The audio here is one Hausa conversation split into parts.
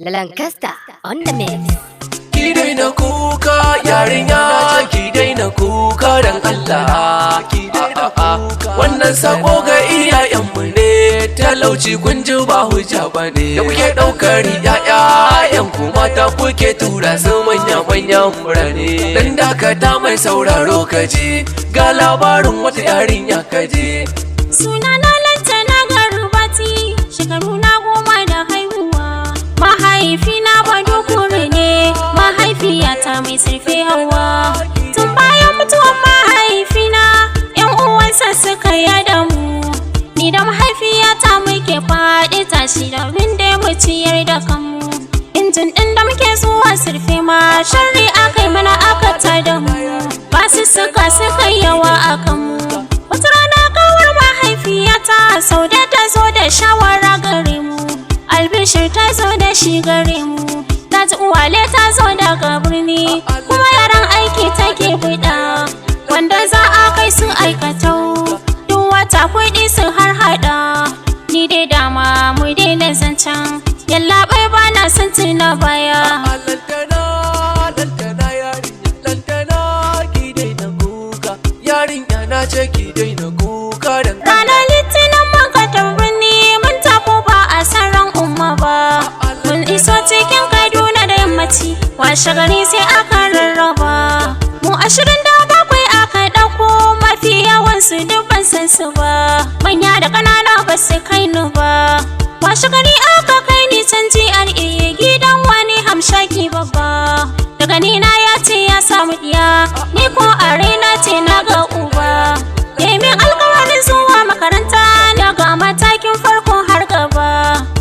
Lancaster on the mix. Ki daina kuka, yarinya, ki daina kuka dan Allah. Ki daina kuka. Wannan sako ga iyayenmu ne, talauci kun ji ba hujja bane. Da kuke ɗaukar ƴaƴayen ku mata kuke tura su manya manyan birane. Dan dakata, mai sauraro, ka ji, ga labarin wata yarinya, ka ji. Suna na Lantana Garbati, shekaru na 10 da haihuwa. Mahaifina Badukuri ne, mahaifiyata Mai Surfe Hawa. Tun bayan mutuwar mahaifina, 'yan uwansa suka yada mu. Ni da mahaifiyata muke faɗi tashi domin dai mu ciyar da kanmu. Injin ɗin da muke zuwa surfe ma sharri aka yi mana aka tada mu. Basu suka yawa a kanmu. Wata rana kawar mahaifiyata Saude ta zo da shawara gare mu. Albishir ta zo da shi gare mu. Ta ji uwale ta zo daga birni, kuma yaran aiki take buɗa, wanda za a kai su aikatau. Duk wata kuɗi su har haɗa. Ni dai dama mu daina zancen. Yallaɓai, ba na son tuna baya. Lantana, lantana yarinya, lantana, ki daina kuka. Yarinya, na ce ki daina kuka dan Ranar Litinin muka birni, mun tafi ba a san ran Umma ba. Mun iso cikin Kaduna da yammaci, washe gari sai aka rarraba. Mu 27 aka ɗauko, mafi yawan su duk ban san su ba. Manya da ƙanana ba su kai ni ba. Washe gari aka kai ni can GRA gidan wani hamshaki babba. Daga ni na ya ce ya samu ɗiya, ni ko a raina ce na ga uba. Min alkawarin zuwa makaranta daga matakin farko har gaba.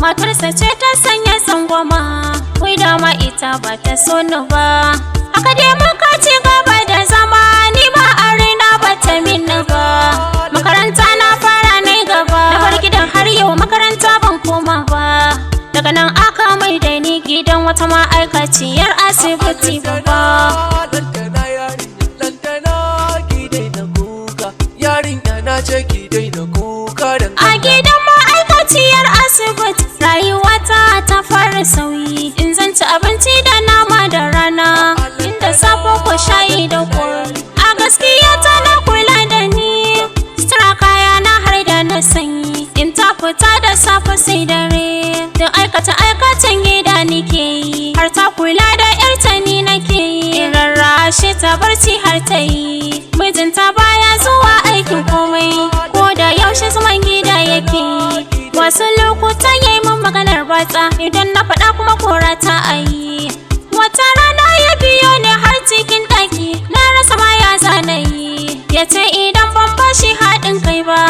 Matarsa ce ta sanya tsangwama, wai dama ita ba ta so ni ba. Haka dai muka ci gaba da zama, ni ba a raina ba ta minni ba. Makaranta na fara na gaba, na bar gidan, har yau makaranta ban koma ba. Daga nan aka mai da ni gidan wata ma'aikaciyar asibiti babba. Lantana yarinya, lantana, ki daina kuka. Yarinya, na ce ki daina kuka dan A gidan ma'aikaciyar asibiti rayuwata ta fara sauyi. In zan ci abinci da nama da rana, inda safe ko shayi da kwai. A gaskiya tana kula da ni, sutura, kaya na har da na sanyi. In ta fita da safe sai dare, don aikata aikacen gida nike yi. Har ta kula da 'yarta ni nake yi. In rarrashe ta barci har ta yi. Mijinta baya zuwa aikin komai, ko da yaushe zaman gida yake yi. Wasu lokutan yayi min maganar batsa, idan na faɗa kuma korata a yi. Wata rana ya biyo ni har cikin ɗaki, na rasa ma ya zana yi. Ya ce idan ban bashi haɗin kai ba,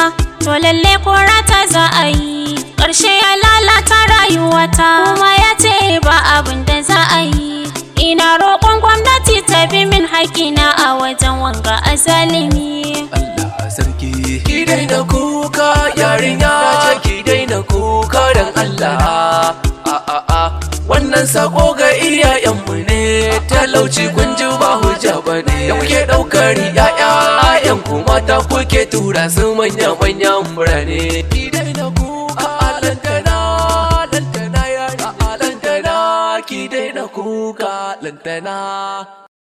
to lalle korata za a yi. Ƙarshe ya lalata rayuwata, kuma ya ce ba abin da za a yi. Ina roƙon gwamnati ta bi min haƙƙina a wajen wanga azalimi. Allah sarki. Ki daina kuka yarinya, na ce ki daina kuka dan Allah. A a a wannan sako ga iyayenmu ne, talauci kun ji ba hujja bane. Da kuke ɗaukar ƴaƴayen ku mata kuke tura su manya manyan birane. Ki daina kuka, lantana, lantana yarinya, lantana, ki daina kuka, lantana.